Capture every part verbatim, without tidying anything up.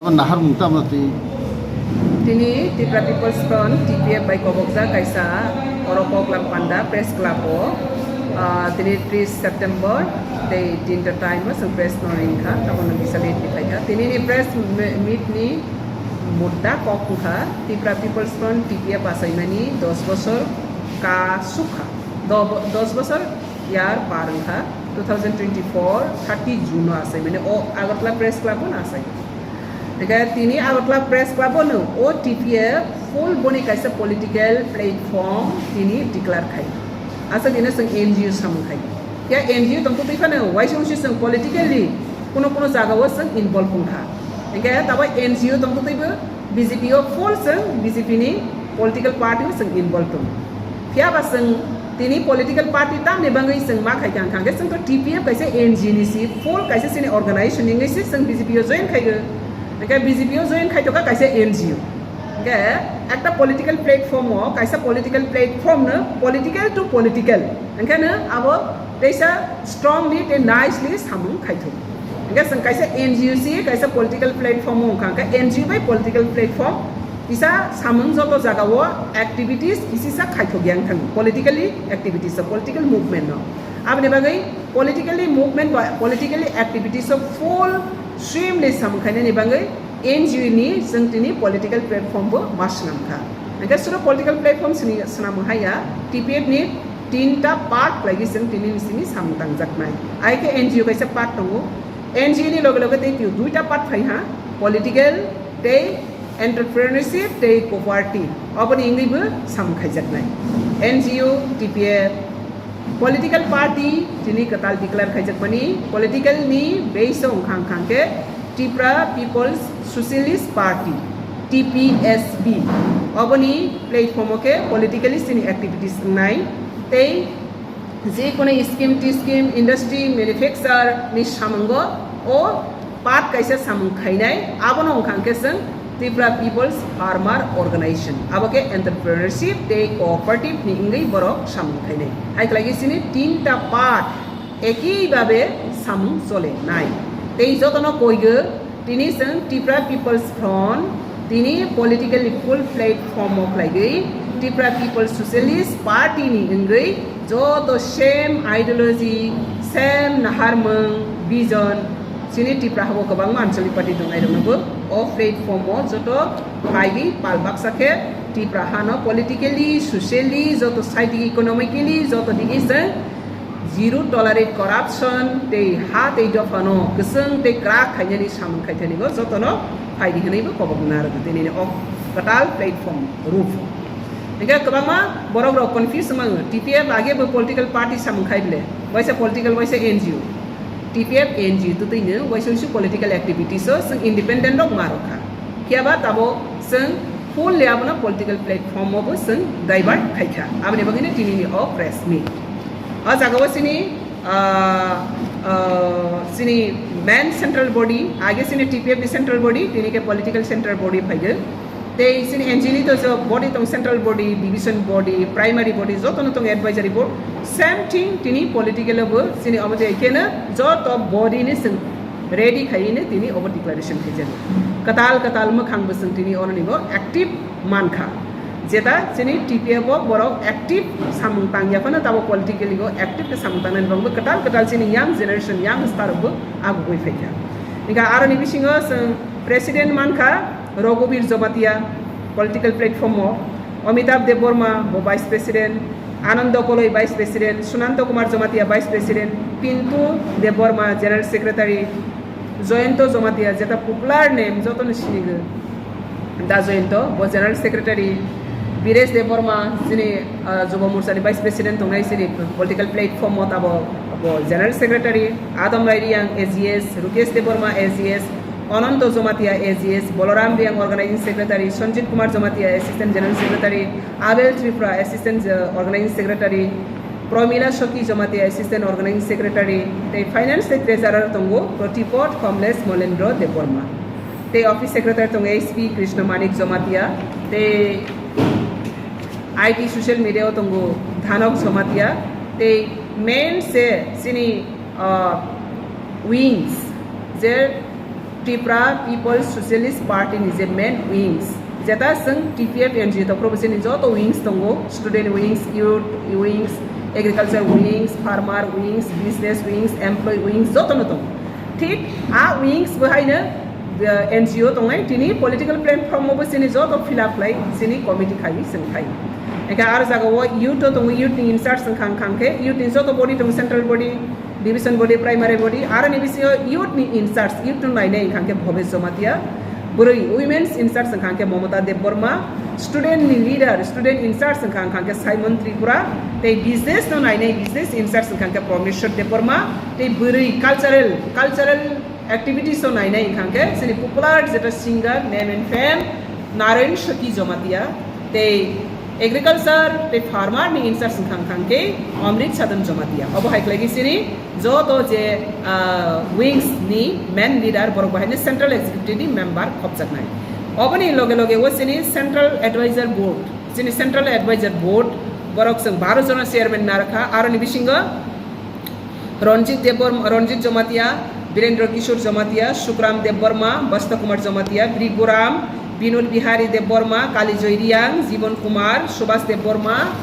Nahar mung tamo twi. Tini Tipra People's Front, T P F bai kobokjak kaisa oro Koklam Panda Press Club o, ah, tini tris September, tei tinta time o chwng press no ring kha, tamo no bisa late ni khai kha. Tini ni press me-, meet ni mudda kok wngkha Tipra People's Front, T P F achaimani dos bosor ka sukha, do-, dos bosor year par wngkha, two thousand twenty-four thirty June o achaimani o Agartala Press Club o no achai. Hingke tini Agartala Press Club o no o T P F full boni kaisa political platform tini declare khai. Asa dino chwng N G O samung khai. Ya N G O tongtwi phano waisa wngsi chwng politically kuno kuno jaga o chwng involve wngkha. Hingke tabo N G O tongtwi bo B J P o full chwng B J P ni political party o chwng involve tongo. Phiya ba chwng tini political party tamni bagwi chwng ma khai kha, hwnkha khe chwng to T P F kaisa N G O ni si, full kaisa chini organization ni wngwi se chwng B J P o join khai o. Hwnkhe B J P o join khai to kha kaisa N G O. Hwnkhe ekta political platform o, kaisa political platform no political to political. Hwnkhe no abo teisa strongly tei nicely samung khai thung. Hwnkhe chwng kaisa N G O si, kaisa political platform o wngkha, hwnkhe N G O bai political platform kisa samung joto jaga o activities kisisa khaithok yang thang, politically activities o, political movement no. Aboni bagwi politically movement ba politically activities o full swimly samung khainani bagwi N G O ni chwng tini political platform bo ma swnam kha. Hwnkhe suro political platform sini swnam haya T P F ni tinta part khlaigwi chwng tini ni simi samung tangjaknai. Ai khe N G O kaisa part tongo. N G O ni loge loge tei twi duita part phai ha, political tei entrepreneurship tei cooperative. Oboni wngwi bo samung khaijaknai. N G O, T P F, political party tini kwtal declare khaijakmani, political ni base o wngkha, wngkha khe Tipra People's Socialist Party, T P S P. Oboni platform o khe politically chini activities wngnai tei je kono scheme, T-scheme, industry, manufacture ni samungo o part kaisa samung khainai, abono wngkha khe chwng Tripura People's Farmer Organization, abo khe entrepreneurship tei cooperative ni wngwi borok samung khainai. Hai khlai khe chini tinta part ekibhabe samung chole nai. Tei jotono koigo tini chwng Tripura People's Front tini politically full platform o khlaigwi Tripura People's Socialist Party ni wngwi joto same ideology, same naharmung, vision, chini Tripura habo kwbangma Anchalik Party tongnai rokno bo o platform o joto phaiwi pal baksa khe Tripura hano politically, socially, joto side economically joto digi chwng zero tolerate corruption tei ha tei dophano kwchwng tei kwrak khainani samung khaithanigo jotono phaidi hwnwibo kobok narwkdi tini o kwtal platform ruph. Hingke kwbangma borok rok confuse wngmano, T P F age bo political party samung khai bile, waisa political, waisa N G O. T P F N G O twtwino waisa waisa political activities o chwng independent rok ma rokha. Phiya ba tabok chwng fully abono political platform o bo chwng divert khaikha. Aboni bagwino tinini o press meet. O jagao chini, ah, ah, chini main central body, age chini T P F ni central body, tini khe political central body phaigo. Tei chini N G O ni to jo body tong, central body, division body, primary body, jotono tong advisory board. Same thing tini political o bo chini omo je khe no joto body ni chwng ready khaiyene tini obo declaration khaijak. Kwtal kwtal mwkhang bwswng tini ononi bo active mankha. Jeta chini T P F o borok active samung tangya phano tabo politically go active khe samung tangnani bagwi kwtal kwtal chini young generation, young star rok bo agugwi phaikha. Hingkha aroni bisingo chwng president mankha Raghuveer Jamatia political platform o, Amitabh Debbarma bo vice president, Anando Koloi vice president, Sunanta Kumar Jamatia vice president, Pintu Debbarma general secretary, Jayanta Jamatia, jeta popular name, jotono sinigo da Jayanta, bo general secretary, Biresh Debbarma, chini, ah, Jubo Morcha ni vice president tongnai, chini political platform o tabo bo general secretary, Adam Rai Reang A G S, Rukesh Debbarma A G S, Ananto Jamatia A G S, Balaram Reang Organizing Secretary, Sanjit Kumar Jamatia Assistant General Secretary, Abel Tripura Assistant, uh, Organizing Secretary, Pramila Soki Jamatia Assistant Organizing Secretary, tei Finance tei Treasurer tongo Pratipod Kamlesh Molendra Debbarma, tei Office Secretary tongo H P Krishna Manik Jamatia, tei I T Social Media o tongo Dhanok Jamatia, tei main se chini, uh, wings je Tipra People's Socialist Party ni je main wings, jeta chwng T P F N G O tongphuru bo chini joto wings tongo, student wings, youth wings, agriculture wings, farmer wings, business wings, employee wings jotono tongo. Thik a wings bo haino, uh, N G O tongnai, tini political platform bo chini joto fill up khlai chini committee khai chwng khai. Engkha aro jaga o youth o tongo, youth ni in charge wngkha, wngkha khe youth ni joto body tongo, central body, division body, primary body, aro ni bisingo youth ni in charge, youth no nainai wngkha khe Bhobesh Jamatia, bwrwi women's in charge wngkha khe Momota Debbarma, student ni leader, student in charge wngkha, wngkha khe Simon Tripura, tei business no nainai business in charge wngkha khe Prameshwar Debbarma, tei bwrwi cultural, cultural activities o nainai wngkha khe chini popular jeta singer, name and fame, Narayan Saki Jamatia, tei agriculture tei farmer ni in charge wngkha, wngkha khe Amrit Sadan Jamatia. Obo hai khlai khe chini joto je, ah, wings ni main leader borok bo haino central executive ni member khopjaknai. Oboni loge loge o chini central advisor board, chini central advisor board borok chwng baro jona chairman narwkha, aroni bisingo Ranjit Debbarma, Ranjit Jamatia, Birendra Kishore Jamatia, Sukram Debbarma, Basta Kumar Jamatia, Bhrigu Ram, Binod Bihari Debbarma, Kalijoy Riang, Jibon Kumar, Subhas Debbarma,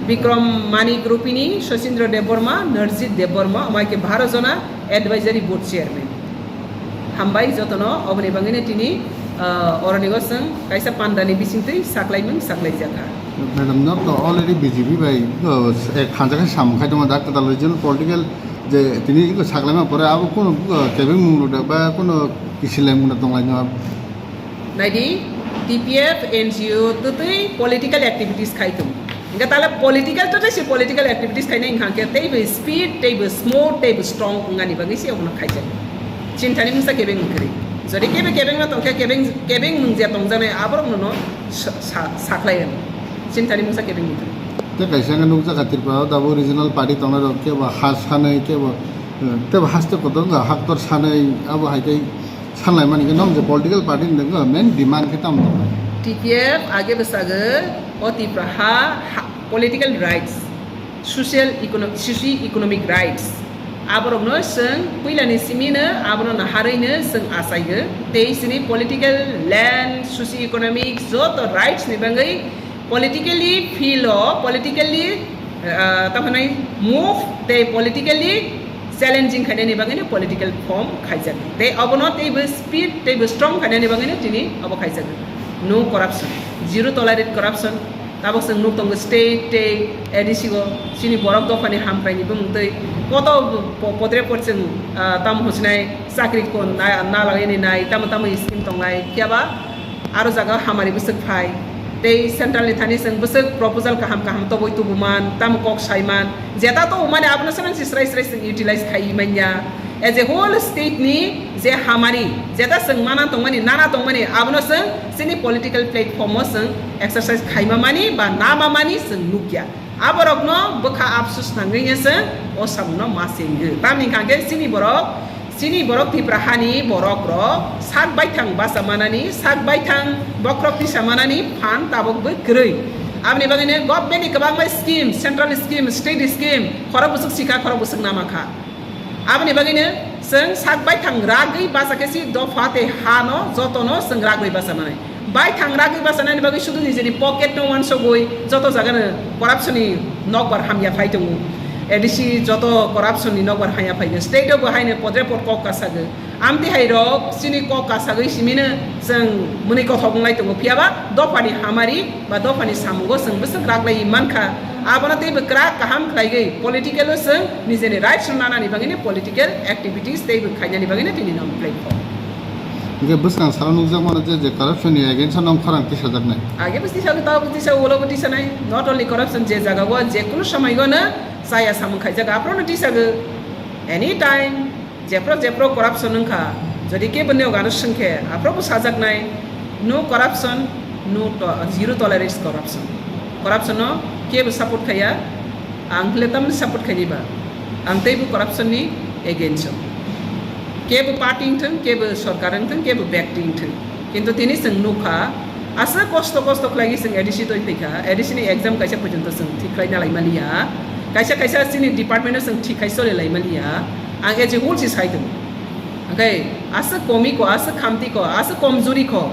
Bikram Manik Rupini, Sachindra Debbarma, Narjit Debbarma, omo hai khe baro jona advisory board chairman. Hambai jotono, oboni bagwino tini, ah, oroni o chwng kaisa pandani bisingtwi saklaimung saklaijakha. Madam, norok to already B J P bai, uh, ek hanjakhe samung khai tongma dak kwtal regional political je tini iko saklaima pore abo kuno, uh, kebeng mung rok da ba kuno kisilai mung rok tonglaino? Naidi, T P F N G O twtwi political activities khai tong. Hingke tala political twtwi se political activities khainai hingkha khe teibo speed, teibo smooth, teibo strong wngani bagwi se obono khaijak. Chintani mungsa kebeng wngkhe. Jodi kebe kebeng no tongkhe kebeng, kebeng mungja tongjaknai aborok no no sa-, sa-, saklai ano. Chintani mungsa kebeng wngkhe. Tei kaisa hwnka nukjakha Tripura o tabuk regional party tongnai rok kebo ha sanai kebo, eh, tebo haste kotor wngkha haktor sanai abo hai khe sanlai mani khe nong je political party ni main demand khe tamo tongnai? T P F age bwsagwi o Tripura ha, ha political rights, social econo-, socio economic rights aborokno chwng puilani simino abono naharwino chwng achaigo tei chini political land, socio economic joto rights ni bagwi politically field o, politically, ah, tamo hwnwi move tei politically challenging khainani bagwino political form khaijak. Tei obono teibo speed, teibo strong khainani bagwino tini obo khaijak. No corruption, zero tolerate corruption. Tabok chwng nuk tongo state tei A D C o chini borok dophani hamkraini bumung tei koto po-, podre pod chwng, ah, tamo hwnsinai chakri ko na, na lagwi nai, tamo tamo scheme tongnai, phiya ba aro jaga hamari bwswk phai. Tei central ni thani chwng bwswk proposal kaham kaham toboi tubuman, tamo kok saiman. Jeta tobumani abono chwng si srai srai chwng utilize khai manya. As a whole state ni je hamari, jeta chwng mana tongmani, nana tongmani, abono chwng chini political platform o chwng exercise khaima mani ba nama mani chwng nukya. Aborokno bwkha apsus nangwi se o samungno ma se wngwi. Tamni hwnkha khe chini borok, chini borok Tipra hani borok rok sak baithang basa manani, sak baithang bokhorok tisa manani phan tabok bo kwrwi. Aboni bagwino government ni kwbangma scheme, central scheme, state scheme, khorok bwswk sikha, khorok bwswk nama kha. Aboni bagwino chwng sak baithang ragwi basa khe si dopha tei hano jotono chwng ragwi basa manai. Baithang ragwi basa nani bagwi sudu nijeni pocket no wansogwi joto jagano corruption ni nokbar hamya phai tongo. A D C joto corruption ni nokbar hamya phai. State o bo haino podre pod kok kasago. Amtwi hai rok chini kok kasagwi simino chwng mwnwi kothok wnglai tongo. Phiya ba dophani hamari ba dophani samungo chwng bwswk raglaiwi mankha. Abono teibo kwrak kaham khlaigwi political o chwng nijeni rights no nanani bagwino political activities teibo khainani bagwino tini no platform. Hingke bwskang salo nukjak mano je, je corruption ni against o nong khorang tisajaknai. Age bo tisago, tabo tisago, ulo bo tisanai. Not only corruption, je jaga o je kunu samai o no chaya samung khaijak, aphuru no tisago. Anytime Jephru jephru corruption wngkha, jodi kebo niyok ano swngkhe, aphrubo sajaknai, no corruption, no to-, zero tolerance corruption. Corruption no kebo support khaiya, ang hile tamni support khaini ba, ang teibo corruption ni against o. Kebo party wngthwng, kebo sorkar wngthwng, kebo byakti wngthwng. Kintu tini chwng nukha, aswk kosto kosto khlaigwi chwng A D C twi phaikha, A D C ni exam kaisa porjonto chwng thik khlai nalai maliya, kaisa kaisa chini department o chwng thik khai choli lai maliya, ang as a whole se sai tongo. Hwnkhe aswk komi ko, aswk khamti ko, aswk komjuri ko.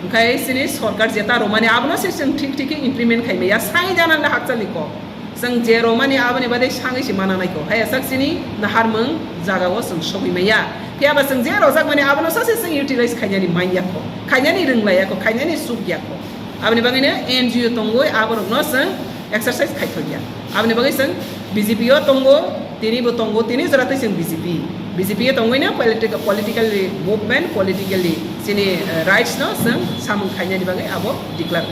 Hwnkhe chini sorkar jeta romani abono se chwng thik thik khe implement khai maya, sai janang na hakchal ni ko. Chwng je romani aboni badai sangwi se mana nai ko. Hai asak chini naharmung jaga o chwng sogwi maya. Phiya ba chwng je rojak mani abono sa se chwng utilize khainani manya ko. Khainani rwng laya ko, khainani suk ya ko. Aboni bagwi no N G O tongwi aborokno chwng exercise khai thok ya. Aboni bagwi chwng B J P o tongo, tini bo tongo, tini jora tei chwng B J P. B J P o tongwi no political, politically movement, politically chini, eh, rights no chwng samung khainani bagwi abo declare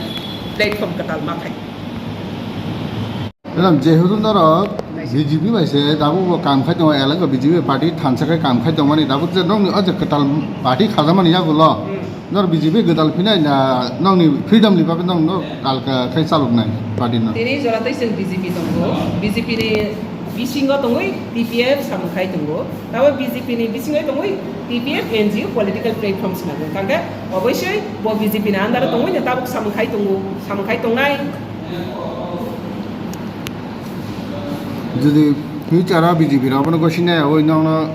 platform kwtal ma khai. Elam jehetu norok B J P bai se tabuk bo kam khai tongo, elak B J P party thansa khai kam khai tongmani, tabuk je nokni o je kwtal party khajamani yagulo. Hmm. Nor B J P gwdal phinai na nokni freedom ni bagwi nokno kalka khai chaloknai party no? Tini jora tei chwng B J P tongo, B J P ni bisingo tongwi T P F samung khai tongo, tabo B J P ni bisingo tongwi T P F N G O political platform swnamung kangkhe oboisoi bo B J P ni under o tongwi no tabuk samung khai tongo, samung khai tongnai. Jodi future o B J P rok bono gosi nai, oi nokno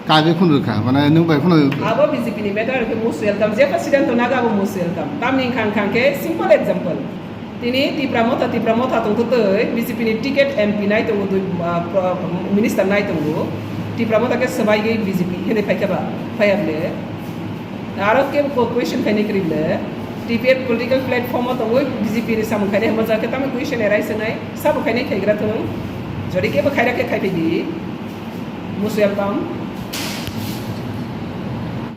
kagwi phunuk kha, mane nwng bai phunuk. Abo B J P ni matter khe most welcome, je president to naga abo most welcome. Tamni wngkha wngkha khe simple example. Tini Tipra Motha, Tipra Motha tongtwtwi B J P ni ticket M P nai tongo, dui, ah, pro-, minister nai tongo. Tipra Motha khe swbaigwi B J P hwnwi phaikha ba, phaiya bwle. Aro khe bo question khainai kwrwi bwle. T P F political platform o tongwi B J P ni samung khainai hwnba jagkhe tamo question arise wngnai, sabo khainai khaigra thung. Jodi kebo khaira khe khai phaidi. Most welcome.